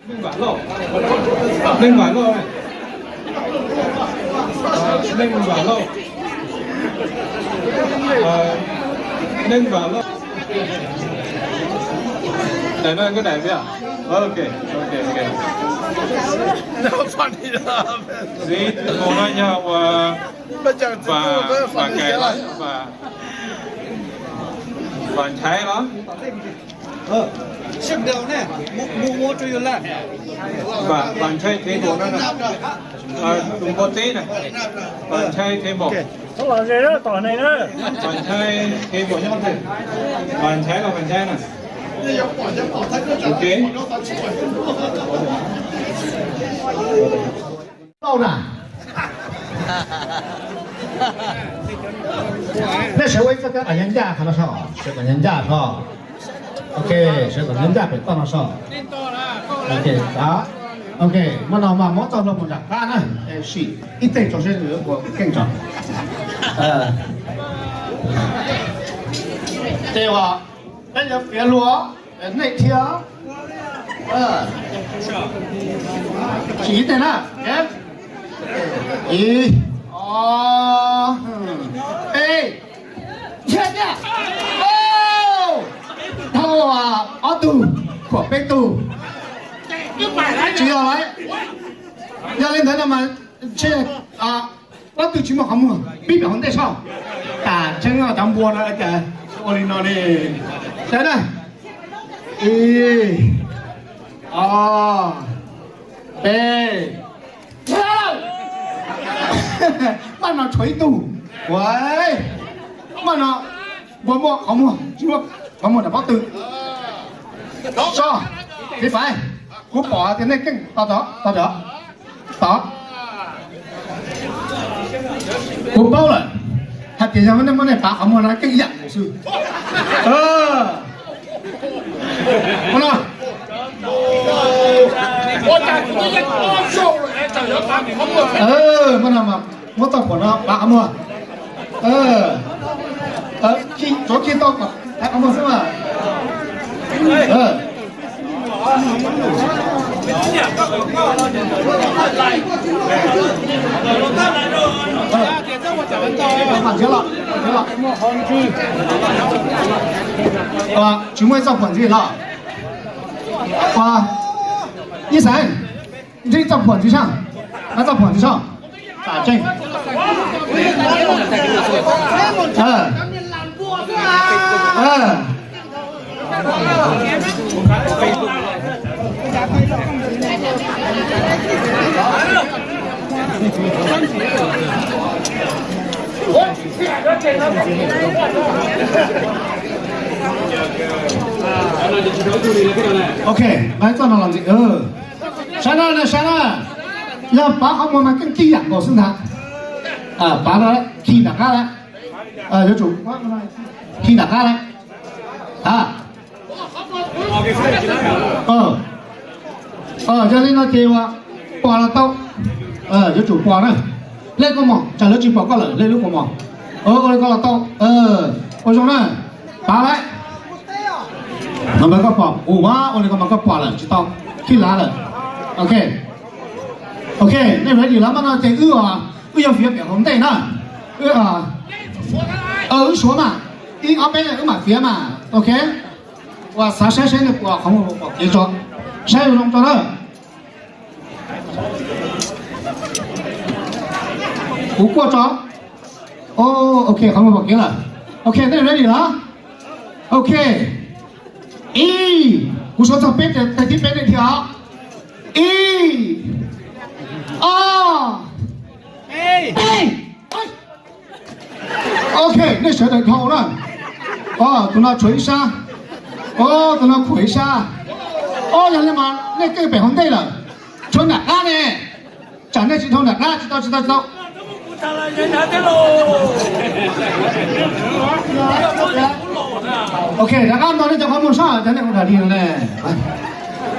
Neeg Vam Lauj, Neeg Vam Lauj, Neeg Vam Lauj, Neeg Vam Lauj. Daim no koj daim tiag? Ok, ok, ok. Txiv tus no yog ua Vam, Vam Kais los Vam, Vam Nchaiv los? Vam, Vam Nchaiv Thev Npaum no, tus npua teb na. Vam Nchaiv Thev Npaum. Vam Nchaiv Thev Npaum nyob twg? Vam Nchaiv los Vam Nchaiv na. Ok. Lauj na. Nej sawv ua ib txoj kab kom nyob ncaj qhov no so, sawv kom nyob ncaj so. Ok, sawv kom nyob ncaj pem toj no so. Ok, muab no mas muab txoj hlua mus nram qab na. Sim ib teg tso seb ua keej tso. Ces uas peb yuav fiav hlua nej thiab. Sim ib teg na. Ib, ob, peb, dhau ob tug, khuam peb tug, tsis yog lawm. Yog li ntawd no mas ntshe ob tug tsis muaj qhov muag pib pem hauv ntej soj. Tas tseeb cov npua no cas ua li no li. Saib na. Ib, ob, peb, maj no tshuav ib tug. Ua, maj no npua muaj qhov muag, tsis muaj qhov muag nram pob tw. Soj, tiv faiv, kuv pom tias nej keej, tos, tos, tos. Kuv paub lawm hais tias yog nej muab nej pav qhov muag no keej ib yam xwb. Muab no, muab no mas muab tau pom no pav qhov muag. Tsuav khi tau pav qhov muag xwb mas. Tsis muaj ib txoj phuam ntxiv los? Ib xeem, ntsib txoj phuam ntxiv soj, txoj phuam ntxiv soj. Ok, nqa txoj no los ntxiv. Saib na, saib na, yog pav qhov muag mas keej tib yam nkaus xwb ntag. Pav no khi nram qab lawm, yuav tsum khi nram qab lawm. Yog li no ces ua pom los tau, yuav tsum pom na. Lej kua mos, tsam lawv tsis pom koj lawm, lej lub kua mos. Ua li ko los tau, ua zoo na. Pav lawm. No mas koj pom, ua ua li ko mas koj pom lawm, tsis tau khi lav lawm. Ok, ok, nej ready los mas no ces wb, wb yuav fiav pem hauv ntej na. Wb, wb suav mas, ib ob peb wb mam fiav mas. Ok, ua xav saib saib nej puas qhov muag pom kev tso, saib zoo tso na. Kuv kuaj tso. Ok, qhov muag pom kev lawm. Ok, nej ready los? Ok, ib, kuv suav txog peb, tais thib peb nej dhia os. Ib, ob, peb. Ok, nej sawv daws dhau na. Tus no tshuav ib sab. Tus no khuam ib sab. Yog li mas nej keej pem hauv ntej lawm, tshuav nram qab ne. Tsam nej tsis dhau nram qab, tsis tau, tsis tau, tsis tau. Ok, rov qab nto nej cov qhov muag soj, cov nej ua dog dig no ne.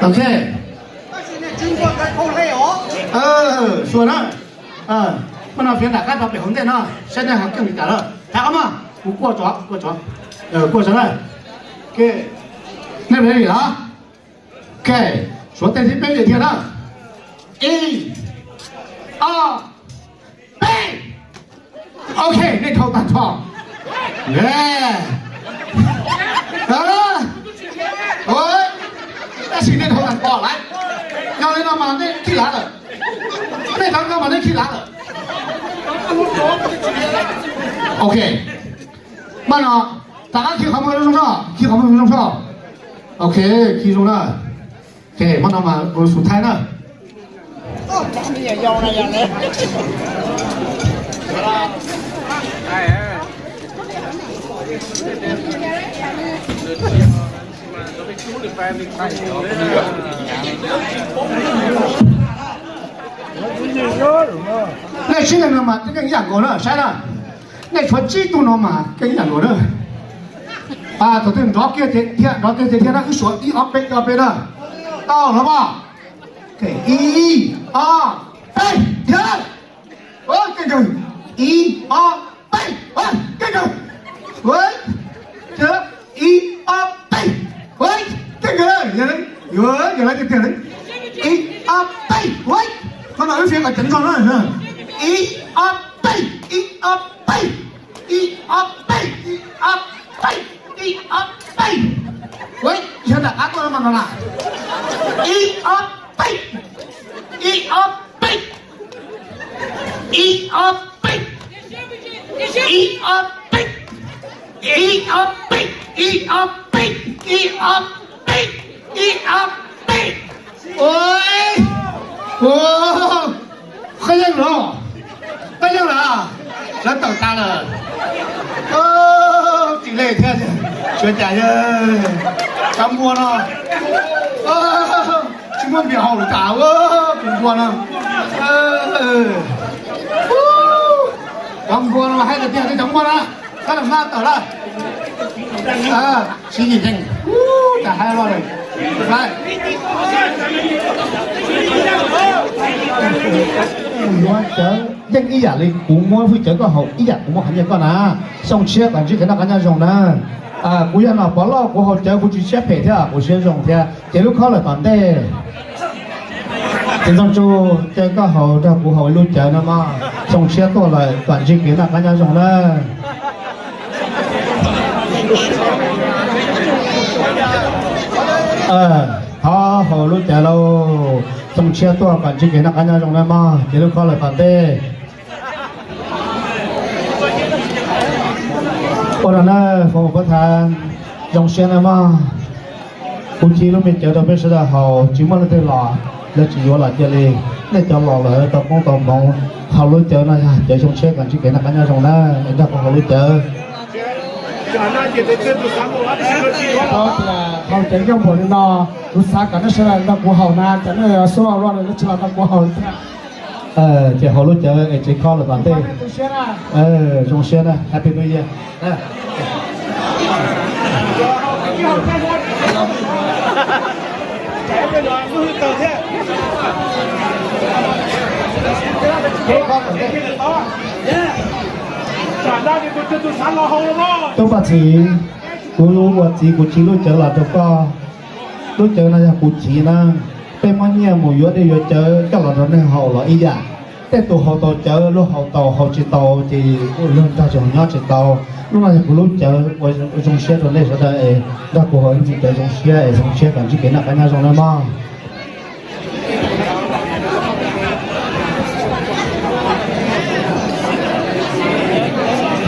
Ok, sua na. Mas no fiav nram qab tau pem hauv ntej no, saib nej ho keej li cas lawm. Thab qab mas kuv kuaj tso, kuaj tso, kuaj tso na. Ok, nej ready los? Ok, Suav teg thib peb ntawm thiab na. Ib, ob, peb. Ok, nej dhau tag nrho. Tab sis nej dhau tag nrho lawm. Yog li no mas nej khib lav lawm. Nej dhau no mas nej khib lav lawm. Ok. Mas no, rov qab khi qhov muag zoo zoo, khi qhov muag zoo zoo. Ok, khi zoo na. Ok, mas no mas ua xu thaib na. Nej tsib leeg no mas keej ib yam nkaus na, saib na. Nej tshuav tsib tug no mas keej ib yam nkaus na. Thaum twg nrov kiag ces thiaj, nrov kiag ces thiaj na, wb suav ib ob peb ib ob peb na. Tau los mas. Ib, ob, peb, thiab. Keej kawg. Ib, ob, peb, keej kawg. Ib, ob, peb, keej kawg. Yog lawv tiag tiag, ib, ob, peb, qhov no wb fiav kom ceev zog na. Ib, ob, peb, ib, ob, peb, ib, ob, peb, ib, ob, peb, ib, ob, peb. Ua, yog nram qab tuaj mas no na. Ib, ob, peb, ib, ob, peb. Ib, ob, peb. Ib, ob, peb. Ib, ob, peb. Ib, ob, peb. Ib, ob, peb. Ib, ob, peb. Ua, qhov yeej los, qhov yeej los, lawv tawm tas lawm. Tsis le thiab, suav cas yog cov npua no, tsis muaj npias haus li cas, tus npua no. Cov npua no hais tias tiag li cov npua na, sab lam maj tawm lawm. Sib yeej, cas hais los lawm. Muab cawv yeej ib yam li kuv muab hwj cawv koj haus ib yam kuv muab qhov nyiaj koj na. Xyoo tshiab kom ntsib kev noj qab nyob zoo na. Kuv yog Nom Pov Lauj, kuv haus cawv kuv tsis siab phem thiab kuv siab zoo thiab. Ces lub khob lawm tom ntej. Txiv Ntxooj Tsuj, caw koj haus nrog kuv haus ib lub cawv no mog. Xyoo tshiab tuaj lawm kom ntsib kev noj qab nyob zoo na. Thov haus lub cawv lauj. Xyoo tshiab tuaj kom ntsib kev noj qab nyob zoo na mog, ces lub khob lawm tom ntej. Ua rau na, foom pab tha, zoo siab na mog. Kuv ci lub me cawv rau peb sawv daws haus, tsis muaj leej twg los, lawv tsis yuav los cia li. Nej cov los lawm tau koob tau hmoov, haus lub cawv no yog cawv xyoo tshiab kom ntsib kev noj qab nyob zoo na, es nrog kuv haus lub cawv. Haus cawv nyob npaum li no, kuv xav kom nej sawv daws nrog kuv haus na, cov nej xub los luaj no nej tsis los nrog kuv haus thiab. Ces haus lub cawv es tsev khob lawm tom ntej. Zoo siab na, Happy New Year. Tub Paj Txhi, kuv ua txiv kuv ci lub cawv los rau koj. Lub cawv no yog kuv ci na. Peb muab nyiaj mus yuav dej yuav cawv coj los rau neeg haus los ib yam. Tej tus haus tau cawv, luag haus tau haus tsis tau ces luag nrog tsis haus nyob tsis tau. Lub no yog kuv lub cawv ua zoo siab rau nej sawv daws es nrog kuv haus ib lub cawv zoo siab es zoo siab kom ntsib kev noj qab nyob zoo na mog.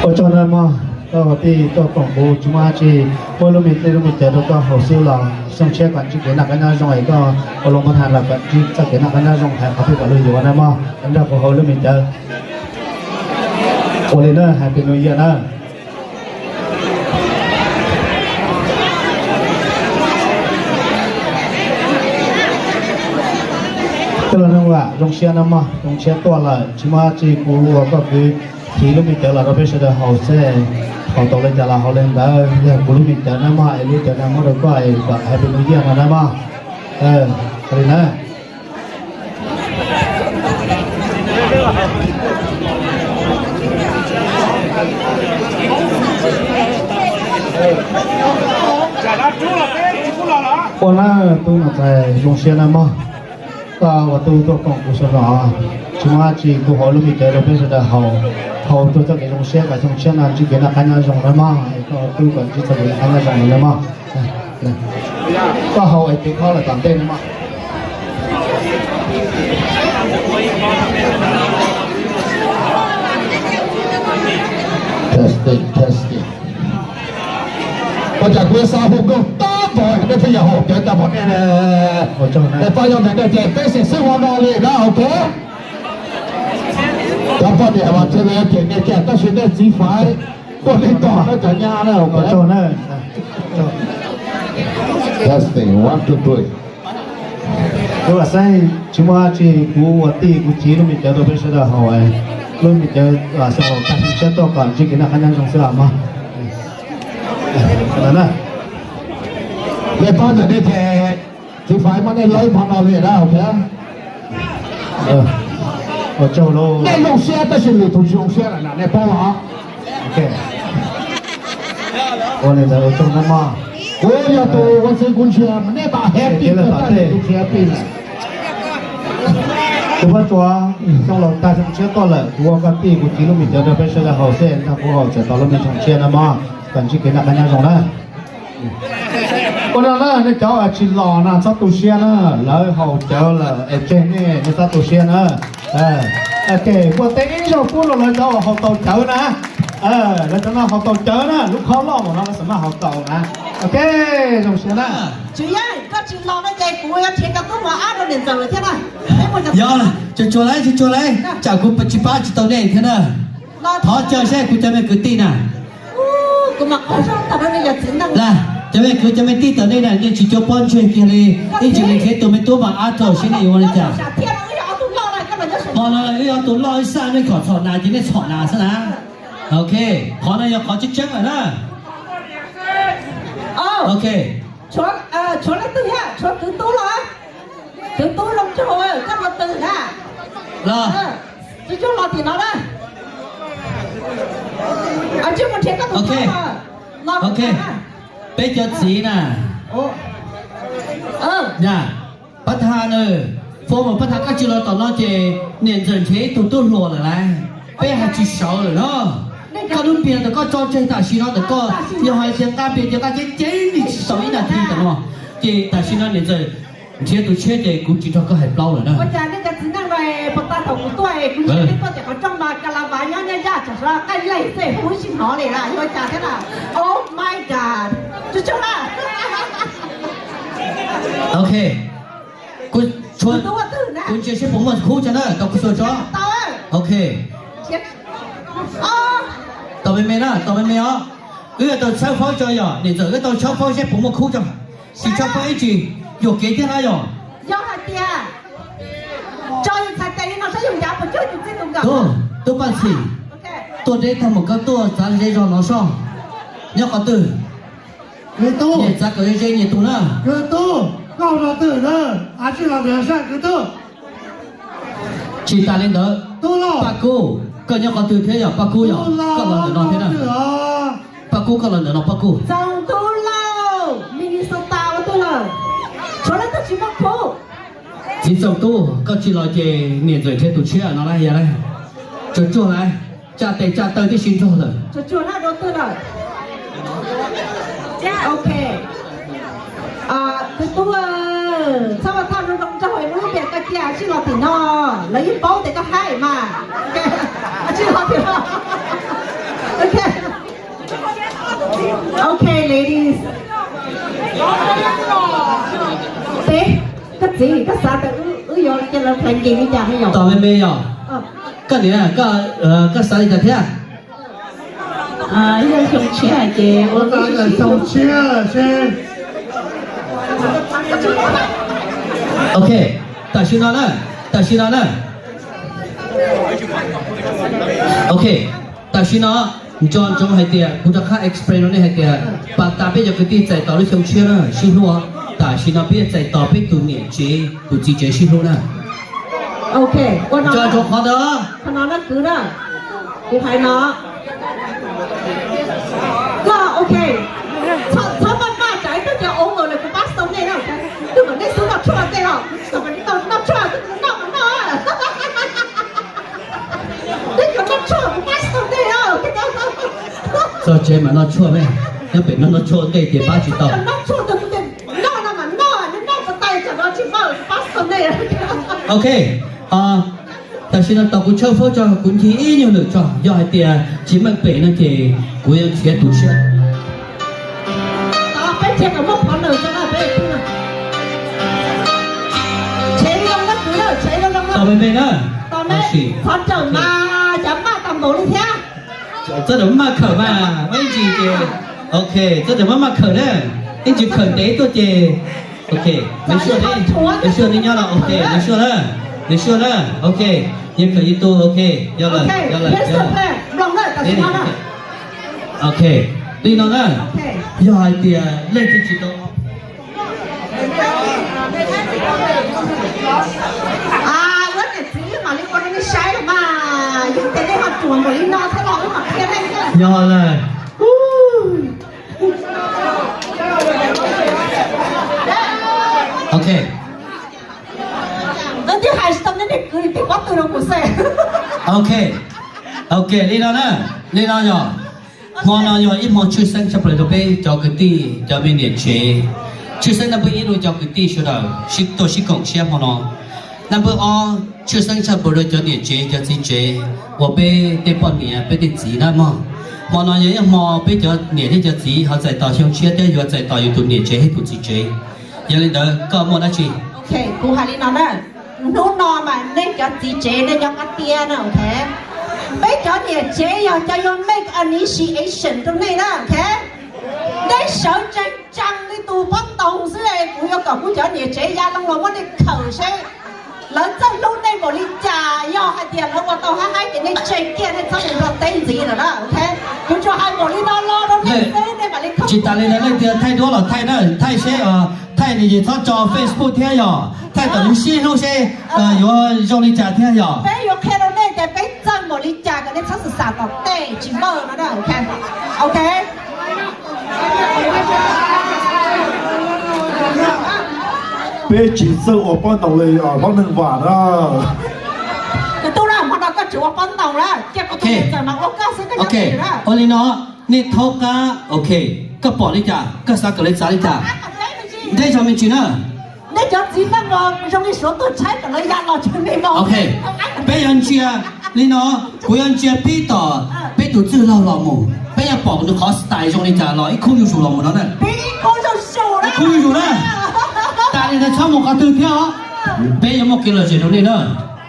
Ua tsaug na mog, koj ua tij tuaj koom kuv tsis muaj dab tsi, muaj lub me tej lub me cawv rau koj haus xwb los xyoo tshiab kom ntsib kev noj qab nyob zoo es koj ua loo pab tha los kom ntsib txoj kev noj qab nyob zoo hais qhov twg kom luag yuav na mog, nrog kuv haus lub me cawv. Ua li na, Happy New Year na. Tij laug Neej Vam, zoo siab na mog, zoo siab tuaj lawm, tsis muaj dab tsi, kuv ua koj kwv, ci lub me cawv los rau peb sawv daws haus xwb, haus tau li cas los haus li ntawd, yog kuv lub me cawv na mog, es lub cawv no muab rau koj es kom Happy New Year no na mog. Li na. Ua na, tub no txais zoo siab na mog. Koj ua tub tuaj koom kuv sawv daws, tsis muaj dab tsi, kuv haus lub me cawv rau peb sawv daws haus, haus rau txoj kev zoo siab kom xyoo tshiab no ntsib kev noj qab nyob zoo na mog. Koj ua tub kom ntsib txoj kev noj qab nyob zoo na mog. Koj haus es cev khob lawm tom ntej no mog. Testing, testing. Ua cas kuv xav hu nkauj tab npog nej pheej yam haus cawv tag npaum nej ne. Es pab yog ntawm nej ces peb xeem xeeb hmo no li na, ok. Cov poj niam mas thiaj li ces nej kiag tab sis nej txiv faiv tuaj li tog na cov nyab na, ok. Testing, one, two, three. Tub Vam Xeeb, tsis muaj dab tsi, kuv ua tij kuv txiv lub me cawv rau peb sawv daws haus, lub me cawv xyoo laus tag xyoo tshiab tuaj kom ntsib kev noj qab nyob zoo xwb os mog. Nej pab ntawm nej ces txiv faiv muab nej laib hmo no li na, ok. Ua tsaug lauj. Nej zoo siab tab sis lwm tus tsis zoo siab lawm na, nej paub los? Ua li ntawd ua tsaug ntau mog. Kuv yog tus ua txiv kuv ntsia mas nej mam happy, tus txiv happy lawm. Tus Paj Tsua, xyoo laus tag xyoo tshiab tuaj lawm, kuv ua koj tij kuv txiv lub me cawv rau peb sawv daws haus xwb, nrog kuv haus txawm tau lub me xyoo tshiab na mog, kom ntsib kev noj qab nyob zoo na. Ua no na, nej cov uas tsis los no txhob tu siab na, lawv haus cawv lawm es tseg nej, nej txhob tu siab na. Ok, muaj teb ib zaug pub rau lawv cov uas haus tau cawv na. Lawv cov no haus tau cawv na, lub khob loj npaum no lawv xam maj haus tau na. Ok, zoo siab na. Tswv Yeej, koj tsis los no ces kuv yuav nrhiav cov tub mos ab rau niam ntxawm lawm thiab na. Yog, tsuag tsuag lauj, tsuag tsuag lauj, tsam kuv tsis pab tsis tau nej thiab na. Thov caw seb kuv cov me kwv tij na. Cov me kwv cov me tij tom nej na, nej tsis cuab pob ntseg kiag li, ib ntsis nrhiav tus me tub mos ab rau seb nej yuav ua li cas. Hmo no wb yog tus loj ib sab, nej kom txhom nas ces nej txhom nas xwb na. Ok, qhov no yog qhov tseeb tseeb lawm na. Ok. Tshuav leej twg thiab, tshuav kwv tub los? Kwv tub zoo nraug, koj los twg na? Los. Tsuag tsuag los tim no na. Tsis mus nrhiav koj tus, ok. Ok, peb cov txiv na. Pab Thaj na, former Pab Thaj, koj tsis los tom no ces niam ntxawm nrhiav ib tug tub hluas lawm lauj. Peb hais tsis sawv lawm na. Koj lub npias ntawm koj tso tseg tam sim no ntawm koj, yog hais tias nqa npias ces nqa ceev ceev li tsis tau ib nas this ntawm no. Ces tam sim no niam ntxawm nrhiav tus tshiab ces kuv tsis nrog koj hais plaub lawm na. Ua cas nej cov txiv neej no puas tau thaum kuv tuaj, kuv nrhiav nej tuaj tim qhov rooj no ka la vav nyob nyob yaj tsam sawv qaj leeg xwb kuv tsis hnov li na, yog ua cas thiab na? Oh my God, tsuag tsuag na. Ok, kuv ntsia seb puas muaj khub tso na, tau kuv xua tso. Ok, tos me me na, tos me me os. Wb yuav tau tshawb fawb tso yom, niam ntxawm, wb tau tshawb fawb seb puas muaj khub tso. Tsis tshawb fawb ib tsis yuam kev thiab na yom. Yog hais tias tso yus txhais tes li no saib yus ncav puas cuag tus txij tus nkawm. Tub, tub Paj Ntxhis, tuaj deb tag mus koj tuaj txav ze zog no soj. Nyob qhov twg? Nyias txav kom ze ze nyias tus na. Kwv tub, koj ua twg na? Av tsij los ntawm sab kwv tub. Tsis tas li ntawd, Paj Kub, koj nyob qhov twg thiab yom? Paj Kub yom, koj los ntawm no thiab na. Paj Kub, koj los ntawm no Paj Kub. Txoom Tub Lauj, Minnesota ua twg lawm? Tshuav leej twg tsis muaj khub? Txiv Txoom Tub, koj tsis los ces niam ntxawm nrhiav tus tshiab no lauj, yog lauj. Tsuag tsuag lauj, tsa tes tsa taw tib si nrog lawm. Tsuag tsuag lauj, ua twg lawm? Ok. Kwv tub, txhob ua thaj zoo zoo nraug, muab lub npias koj cia, tsij los tim no. Lawv yeej paub tias koj haib mas. Tsij los tim no. Ok. Ok, ladies. Peb, koj txiv, koj xav tias wb yuav cia lawv prank li cas yom? Tos me me yom. Koj niam, koj xav li cas thiab? Yog xyoo tshiab ces ua xyoo tshiab seb. Ok, tam sim no na, tam sim no na. Ok, tam sim no nco ntsoov hais tias kuv rov qab explain rau nej hais tias pas tas peb cov kwv tij txais tos lub xyoo tshiab na, sib hlub. Tam sim no peb txais tos peb tus niam tsev tus txiv tsev sib hlub na. Ok, nco ntsoov qhov ntawd. Qhov no na kwv na, kuv hais no. Koj ok, txhob maj maj tsam ib pliag ces ua nkaus lawm kuv pab xaus nej na. Txog tsev mas noj tshuaj ne, nyob pem no noj tshuaj ua ntej ces pab tsis tau. Ok, tam sim no tos kuv tshawb fawb tso, kuv ncig ib nyuag lwm tso, yog hais tias tsis meej pem no ces kuv yuav nrhiav tus tshiab. Tos me me na. Txhob rawm mas, cov maj tau npaum li thiab. Txhob rawm maj khawm mas, muaj ib ntsis ces, ok, txhob rawm maj maj khawm na, ib ntsis khawm ntev tuaj ces, ok, nws suaj, nws suaj nyob no, ok, nws suaj na, nws suaj na, ok, yeej khawm yeej tu, ok, yog lawm, yog lawm, yog lawm. Ok, li no na, yog hais tias leej twg tsis tau Wb niam txiv mam li ua rau nej saib los mas, yog tias nej ho ruam npaum li no thiab los wb mam qhia nej. Yog lawm. Ok. Wb twb hais tsis tau nej niag kwv tij pob tw rau kuv xwb. Ok, li no na, li no yog, hmo no yog ib hmo tshwj xeeb tshaj plaws rau peb cov kwv tij cov me niam tsev, tshwj xeeb nab npawb ib rau cov kwv tij sawv daws sib tuaj sib koom siab hmo no. Nab npawb ob, tshwj xeeb tshaj plaws rau cov niam tsev cov txiv tsev uas peb tej poj niam peb tej txiv na mog. Hmo no yog ib hmo peb cov niam thiab cov txiv ho txais tos xyoo tshiab thiab yuav txais tos yus tus niam tsev thiab tus txiv tsev. Yog li ntawd koj muaj dab tsi? Ok, kuv hais li no na, hnub no mas nej cov txiv tsev nej nyob qab tiaj na, ok. Peb cov niam tsev yog cov yuav make initiation rau nej na, ok. Nej sawv tsees tsees li tus pob ntoos xwb, kuv yuav kom kuv cov niam tsev ya loo los muab nej khawm seb lawv txawj hlub nej npaum li cas. Yog hais tias lawv ua tau haib haib ces nej tseg kiag, nej txhob mus nrog teb ntxiv lawm na, ok. Kuv tsuas hais npaum li no los rau nej xwb, nej mam li khawm. Tsis tas li ntawd leej twg thaij duab los thaij na, thaij seb, thaij nws ces txhob tso Facebook thiab yog, thaij kom nws sib hlub seb yuav zoo li cas thiab yog. Peb yuav qhia rau nej tias peb txawj npaum li cas kom nej txhob xav xav tom tej tsis vawj no na, ok. Ok. Peb tsis txawj ua pob ntoos li hlob neeg Vam na. Tus tub na, hmo no koj tsis ua pob ntoos na, cia kuv tus txawm mas ua koj xwb, koj nyob ua li no, nej thaub qab, ok, koj pom li cas, koj xav kom lawv xav li cas, neb zog me ntsis na. Nej cov txiv neej los zoo li Suav tuaj tshaib kom lawv ya los tsev me no. Ok, peb yuav ntsia li no, kuv yuav ntsia pib tom peb tus txwj laug los mus, peb yuav pom nws qhov style zoo li cas los ib khub zuj zus los mus no na. Ib khub zuj zus na. Tas li ntawd txhob mus qhov twg thiab os. Peb yuav muaj kev lom zem rau nej na.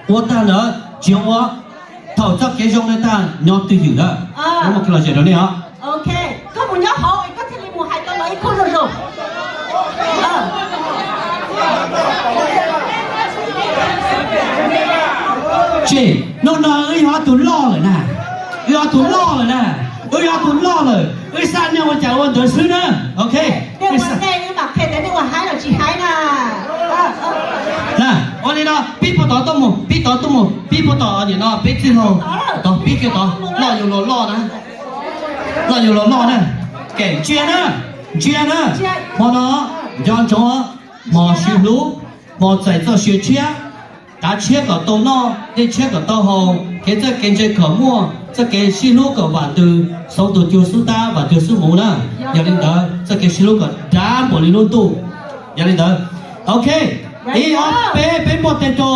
Ua tag ntawd tsis ua, thaum txoj kev zoo li tag nyob twj ywm na. Yuav muaj kev lom zem rau nej os. Ok, koj mus nyob hauv es koj thiaj li mus hais rau lawv ib khub zuj zus. Tsis, hnub no wb yog ob tug loj lawm na, wb yog ob tug loj lawm na, wb yog ob tug loj lawm, wb xav nej ua cas ua ntawd xwb na. Ok, nej ua nej mam qhia tias nej ua haib los tsis haib na. Na, ua li no, pib puag tod tuaj mus, pib tod tuaj mus, pib puag tod nim no peb txij laug tod, pib kiag tod, loj yus los loj na, loj yus los loj na. Kem ntsia na, ntsia na, hmo no nco ntsoov, hmo sib hlub, hmo txais txoj sia tshiab, kav tshiab kom tau noj, dej tshiab kom tau haus, kev txawj kev ntse kom muaj, txoj kev sib hlub kom vam ntws, xoov tus cuag xub tab, vam cuag xub hmuv na. Yog li ntawd txoj kev sib hlub kom dav npaum li lub ntuj. Yog li ntawd, ok, ib ob peb, peb muaj tes rau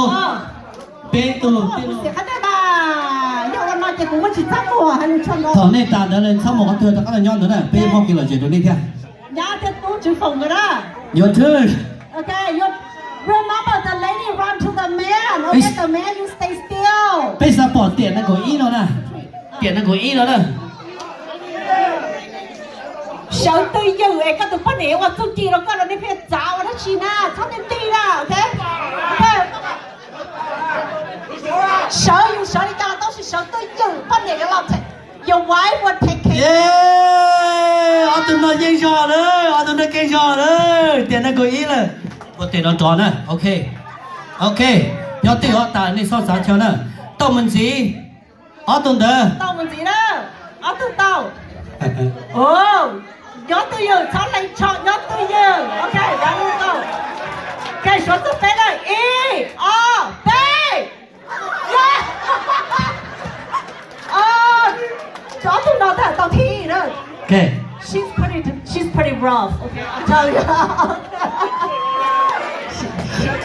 peb tug. Thaum nej tas ntawd txhob mus qhov twg, rov qab los nyob ntawd na, peb muaj kev lom zem rau nej thiab. Your turn. Okay, you remember the lady run to the man. Okay, the man, you stay still. Peb xav pom tiam nees nkaum ib no na. Tiam nees nkaum ib no na. Sawv twj ywm es koj tus poj niam ua txuj ci rau koj no, nej pheej txav ua dab tsi na, txhob nti nti na, okay? Sawv yus sawv li cas los tau, sis sawv twj ywm, poj niam yuav los, your wife will take care. Ob tug no yeej zog lawm, ob tug no yeej zog lawm, tiam nees nkaum ib lawm. Ua tes no rov na, okay. Okay, nyob twj ywm tas nej txhob xav chaw na. Tauj mus ntxiv. Ob tug ntawd. Tauj mus ntxiv na. Ob tug tau. Nyob twj ywm, txhob lees tsho, nyob twj ywm. Okay, okay, suav txuj peb na, ib ob peb. Ob tug no tau thib na. Okay. She's pretty, she's pretty rough. Okay, I'll tell you.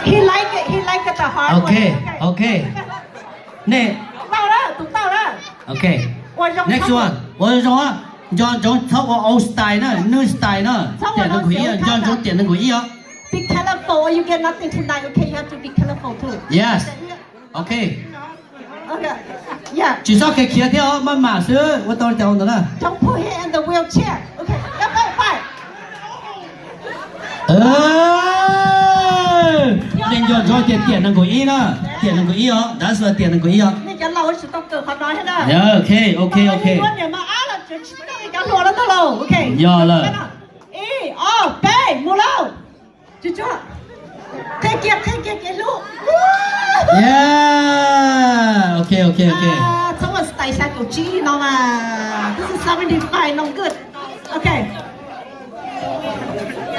He like it, he like it the hard way. Okay, okay. Nej. Tau lawm, tus tau lawm. Okay. Next one. Ua zoo zoo, nco ntsoov txhob ua old style na, new style na. Tiam nees nkaum ib, nco ntsoov tiam nees nkaum ib os. Be careful or you get nothing tonight, okay? You have to be careful too. Yes. Okay. Okay. Yeah. Tsis txhob khiav khiav thiab os, maj mam xwb, ua tau li cas ua ntawd na. Don't put him in the wheelchair. Okay. Bye, bye. Nej nco ntsoov tias tiam nees nkaum ib na, tiam nees nkaum ib os, that's why tiam nees nkaum ib os. Okay, okay, okay. Yog lawm. Ib, ob, peb, mus lauj. Qhia kiag, qhia kiag kev hlub. Yeah, okay, okay, okay. Txhob ua style xya caum tsib no mas. This is seventy five, no good. Okay.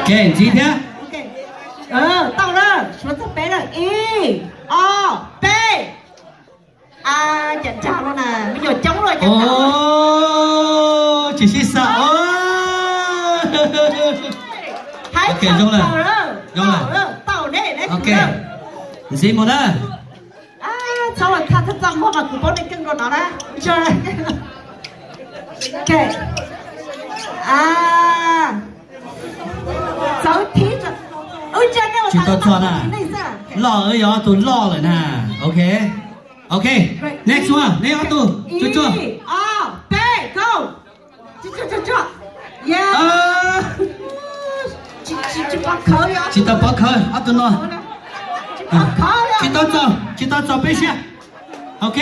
Okay, ntxiv thiab. Tau lawm, suav txog peb lawm. Ib, ob, peb. Cas nrag no na, me nyuam coob luaj. Tsis sib xav. Zoo lawm, zoo lawm. Ok, ntxiv mus na. Txhob ua thaj txaj muag mas kuv paub nej keej dua no na. Txawv thib, wb ntsia nej ua tas li mas txhob thib nej xwb. Loj, wb yog ob tug loj lawm na. Ok. Ok, next one, neb ob tug tsuag tsuag. Ib, ob, peb, go. Tsuag tsuag tsuag tsuag. Yeah. Tsis tau pov khawv ob tug no. Tsis tau txaus, tsis tau txaus peb siab. Ok.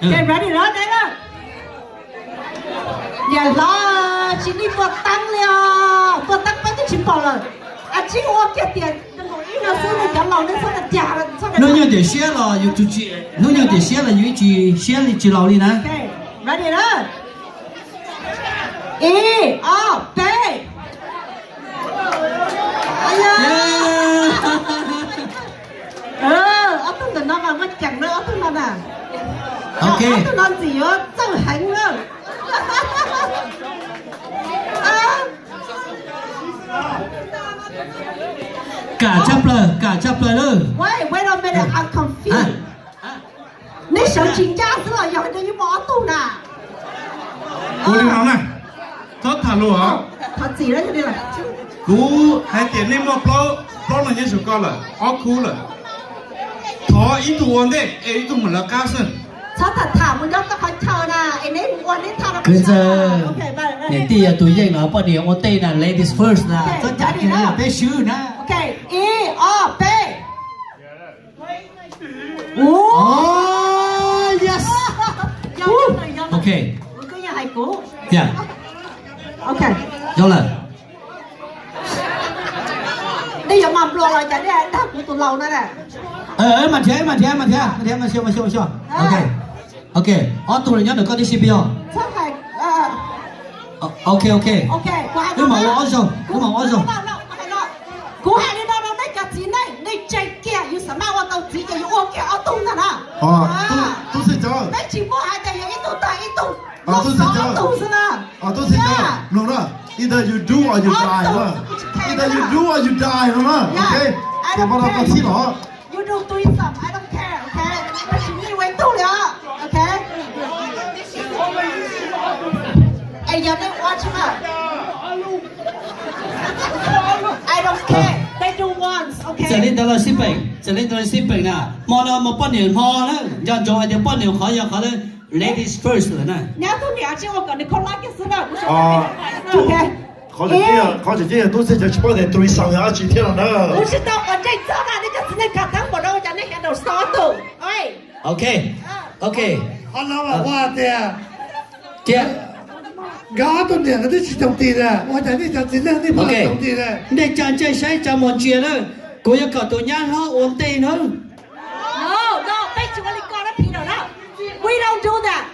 Get ready lawm, neb lawm. Niam hlob, tsis nej tua teeb li os, tua teeb peb twb tsis pom lawm. Ab, tsis ua kiag tias ib no xwb, nej cov laus nej txhob tias, hnub nyoog tiam siab los yus tsis, hnub nyoog tiam siab los yus ib tsis siab li tsis laus li na. Ready na. Ib, ob, peb. Ob tug ntawm no mas muaj ceem na, ob tug no na. Ok. Ob tug no ntxim yuav txawj heev na. Kam tshaj plaws, kam tshaj plaws lawm. Wait, wait a minute, I'm confused. Neb sawv tsis ncaj xwb los yog hais tias yeej muaj ob tug na? Ua li no na, txhob tham lus os. Kuv hais tias nej muaj plaub, plaub no nyob saum ko lawm, ob khub lawm. Thov ib tug ua ntej es ib tug mam lawv qab xwb. Txhob tham tham mus nyob txoj qhov chaw na, es neb mus ua neb thaj no. Kwv ntxawg, niam tij yog tus yeej los poj niam ua ntej na, ladies first na, txhob cam cia peb swb na. Ok, ib, ob, peb. Yes. Ok. Zoo lawm. Nej yuav mas nplua los cas nej dag kuv tus laus na. Mas nrhiav, mas nrhiav, mas nrhiav, mas nrhiav, mas xyuas, mas xyuas, mas xyuas. Ok. Ok, ob tug los nyob ntawm koj tib si peb os. Ok, ok. Wb mam ua ob zaug, wb mam ua ob zaug. Kuv hais li no rau nej cov txiv neej, nej ntse kiag, yus xav maj ua tau txiv ces yus ua kiag ob tug ntag na. Peb tsis muaj hais tias yog ib tug tag ib tug, muaj xov ob tug xwb na. Either you do or you die no. Either you do or you die no. Ok. Ces npaj no koj txib los. You do threesome, I don't care, ok? Peb tsis muaj ib tug li os, ok? Es yog nej ua tsis mas, I don't care, they do once, ok? Txawm li ntawd los sib peem, txawm li ntawd los sib peem na. Hmo no mus poj niam hmo na, nco ntsoov hais tias poj niam qhov yog qhov ladies first lawm na. Nyab tub niam tsis ua kom nws khaub hlab kiag xwb na. Qhov tseem ceeb yog tub txij cov tsis paub tias threesome yog dab tsi thiab no na. Kuv tsis tau qhov ntseeg txog na, nej cov txiv neej khav theeb npaum no ua cas nej xav daus xov ob tug. Ok, ok. Qhov no mas ua tias, tias nkawd ob tug niam nkawd twb tsis thoom tis na, ua cas nej cov txiv neej nej pheej thoom tis na? Nej tsa ntsej saib tsa muag ntsia na, kuv yuav kom tus nyab hlob ua ntej na. No, no, peb tsis ua li ko na, phim rau na. We don't do that.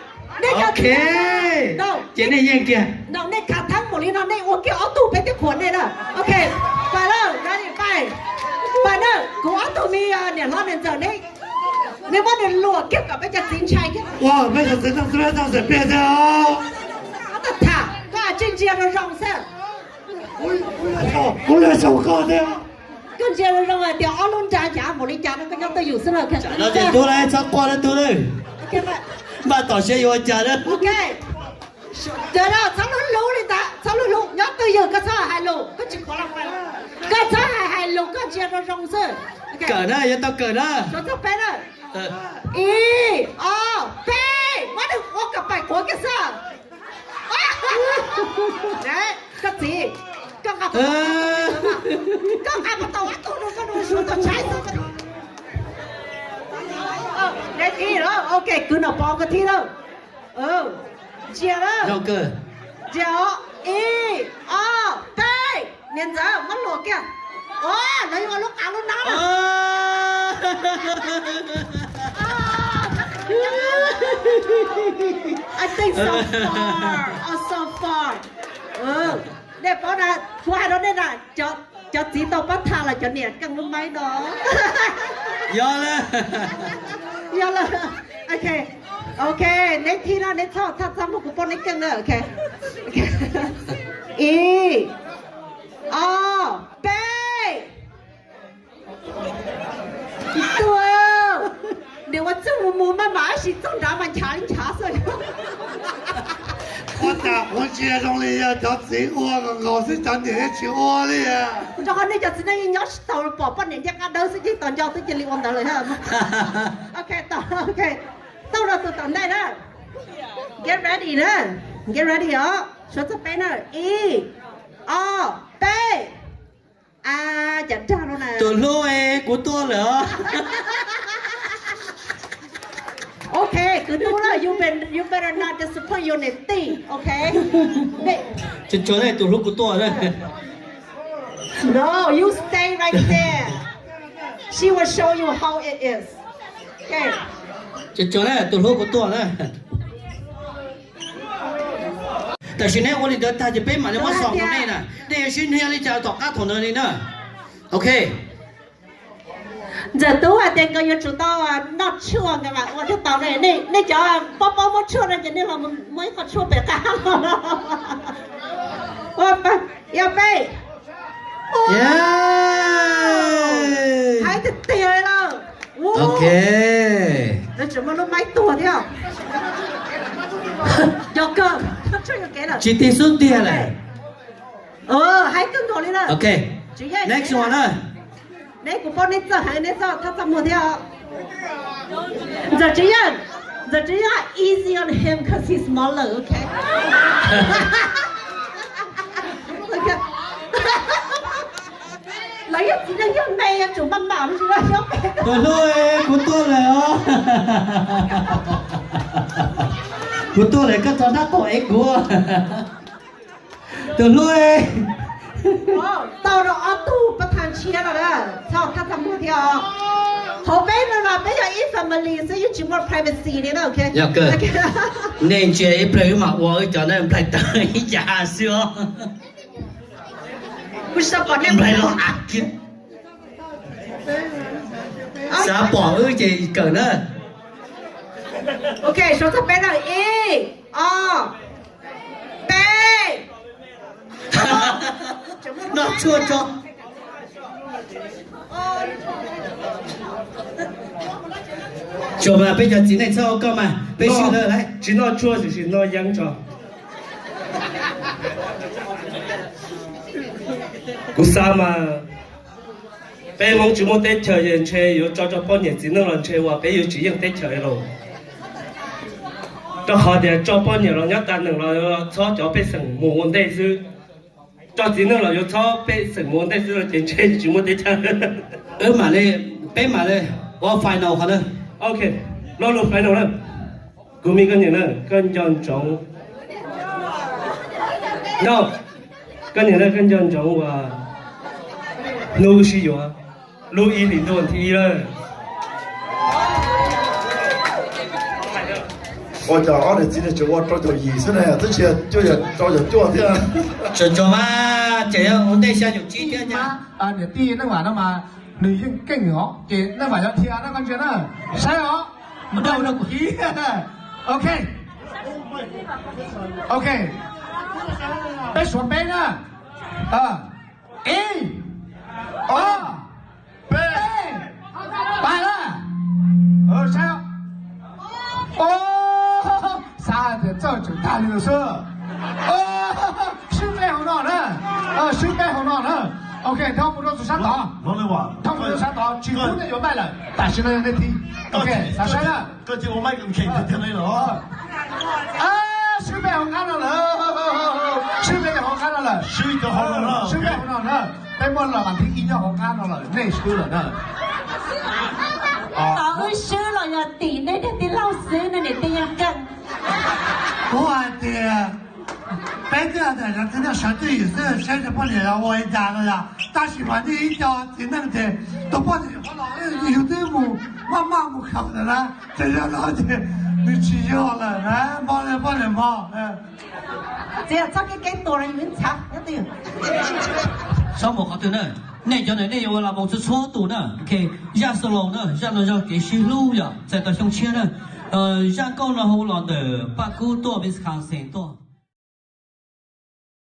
Nej cov txiv neej, no, ces nej yeej kiag. No, nej khav theeb npaum li no nej ua kiag ob tug peb thiaj qhuas nej na. Ok, pais lawm, ready, pais. Pais na, kuv ob tug me niam hlob niam ntxawm ne, nej muab nws luam kiag kom peb cov txiv ntshai kiag. Ua peb cov txiv neej xwb peb txhob xav pliag thiab. Ob tug tham, koj Zoo zoo xwb. Kuv yog saum koj thiab. Koj ntsia zoo zoo hais tias ob lub nra ncav npaum li cas no koj nyob twj ywm xwb na. Tub, txhob quaj na tub. Npaj tom siab yuav ua cas na. Txhob lub hlub li ntawd, txhob lub hlub, nyob twj ywm, koj txhob hais lus, koj tsis kov los, koj txhob hais hais lus, koj ntsia zoo zoo xwb. Kawm na, yuav tau kawm na. Ib, ob, peb, muab nws ua kom pais quav kiag xwb. Koj txiv, koj nqa, koj nqa pas tau ob tug no, koj nug suav tau tshaib xwb. Neb thib lawm, ok, kwv Nom Pov koj thib lawm. Ntsia lawm. Ntsia os, ib, ob, peb, niam ntxawm muab luam kiag. Os, lawv yuav ua lub qav lub nab lawm. I think so far, oh, so far. Nej paub na, kuv hais rau nej na, cov txiv tau pab tham los cov niam keej lub maib no. Yog lawm. Yog lawm. Ok, ok, neb thib no neb txhob thaj txaj muag, kuv paub neb keej na. Ok, ib, ob, peb. Tuag, nws ua txuj mus mus maj mam tab sis txuj nrad mas nchav li nchav xwb. Ua cas kuv ntsia zoo li yog cov txiv ua nkaus nkaus xwb, cov niam yeej tsis ua li. Rau qhov nej cov txiv neej yeej nyob tsis tau, pom poj niam ncej qab dawb xwb ces tos nco twb cia li ua ntawd lawm. Ok, tos, ok, tau rau tus tom ntej na. Get ready na, get ready os, suav txog peb na, ib, ob, peb. A, cas dag no na. Tus hlub, kuv tuaj lawm os. Ok, kwv tij lawm, you better, you better not disappoint your niam tij, ok? Tsuag tsuag na, tus hlub kuv tuaj na. No, you stay right there. She will show you how it is. Ok. Tsuag tsuag na, tus hlub kuv tuaj na. Tam sim neb ua li ntawd tag ces peb mam li muab xos rau nej na. Nej yuav sib nyiam li cas tom qab thaum ntawd li na. Ok. Ntxawm Tub hais tias nkawd yuav tsum tau noj tshuaj nkawd mam ua thiaj tau ne. Nej cov paub paub muab tshuaj no ces nej los muab ib qho tshuaj pem qab. Ua, yog peb. Hais tiag tiag li lawm. Ok. Lawv tseem muaj lub maib tuag thiab. Yog kawg, tsis tig xub ntiag lawm. Hais kawg nkaus li lawm. Ok. Next one na. Neb, kuv paub neb txawj heev, neb txhob thaj txaj muag thiab os. Ntxawm Tswv Yeej, Ntxawm Tswv Yeej, easy on him cause he's smaller, ok? Lawv yog txiv neej yog me yuav tsum maj mam me ntsis los xyov peb. Tus hlub, kuv tuaj lawm os. Kuv tuaj lawm, koj tso nab tom ev kuv. Tus hlub, tau rau ob tug pab thaj tshiab no na, txhob thaj txaj muag thiab os. Hauv peb no los peb yog ib family xwb, yeej tsis muaj privacy li na, ok? Nej ntsia ib pliag wb mam ua wb cov na, nplaig tawg ib yam xwb os. Nplaig los av kiag. Xav pom wb ces kawm na. Ok, suav txog peb na, ib, ob, peb. Noj tshuaj tso. Tsuas mas peb cov txiv neej txhob ua koj mas peb swb lawm lauj. Tsis noj tshuaj tiam sis noj yeeb tso. Kuv xav mas peb Hmoob tsis muaj teb chaws es ntshe yuav tso rau poj niam txiv neej los ntshe uas peb yuav tsis yeej teb chaws lauj. Rau qhov tias tso poj niam los nyob tas neem los txhob cov pej xeem mus ua ntej xwb. Tso txiv neej los yuav txhob pej xeem mus ua ntej xwb no ces ntshe tsis muaj teb chaws. Wb mam li, peb mam li ua final qhov na. Ok, lo lus final na. Kuv me koj niam na, koj nco ntsoov. No, koj niam na, koj nco ntsoov uas hnub wb sib yuav, lub ib hlis ntuj thib ib lawm. Ua cas ob niam txiv ne tseem ua rau caum yim xwb ne, twb tsis yog cuaj yog rau caum cuaj thiab. Tsuas tsuas mas, ces yog ua ntej xya caum tsib thiab cas. Niam tij Neej Vam no mas nws yeej keej os, ces Neej Vam yuav dhia na koj ntsia na. Saib os, mus dhau rau kuv. Ok, ok. Suav peb na. Ib, ob, peb, pais lawm. Saib, xav tias txawj tseem tag li ntawd xwb. Swb peb hauv no na, swb peb hauv no na. Ok, dhau mus rau tus sab tod, dhau mus rau sab tod, tsis pub nej yuav maij lawm, tam sim no yog nej thib. Ok, xav saib na. Swb peb hauv qab no lawm, swb peb hauv qab no lawm, swb peb hauv no na. Peb muaj los mas thib ib nyob hauv qab no lawm, nej swb lawm na. Tau wb swb los yog tim nej niag tij laug xwb ne niam tij Yeej Keej. Kuv hais tias peb twb hais tias sawv twj ywm xwb, saib tus poj niam ua li cas no yog, tab sis mas nej ib co txiv neej ces tus poj niam qhov los yus twb mus maj maj mus khaws lawm na, ces yog no ces nws tsis yog lawm na, npog li poj niam npog. Txiv txhob kev kev tua no yus ib ntxhab. Txhob mus qhov twg na, nej cov ntawd nej yuav ua las moos txhua txhua tus na. Zaj solo na, zaj no yog kev sib hlub yom, txais tau xyoo tshiab na. Zaj nkauj no hu los ntawm Paj Kub tuaj, Wisconsin tuaj.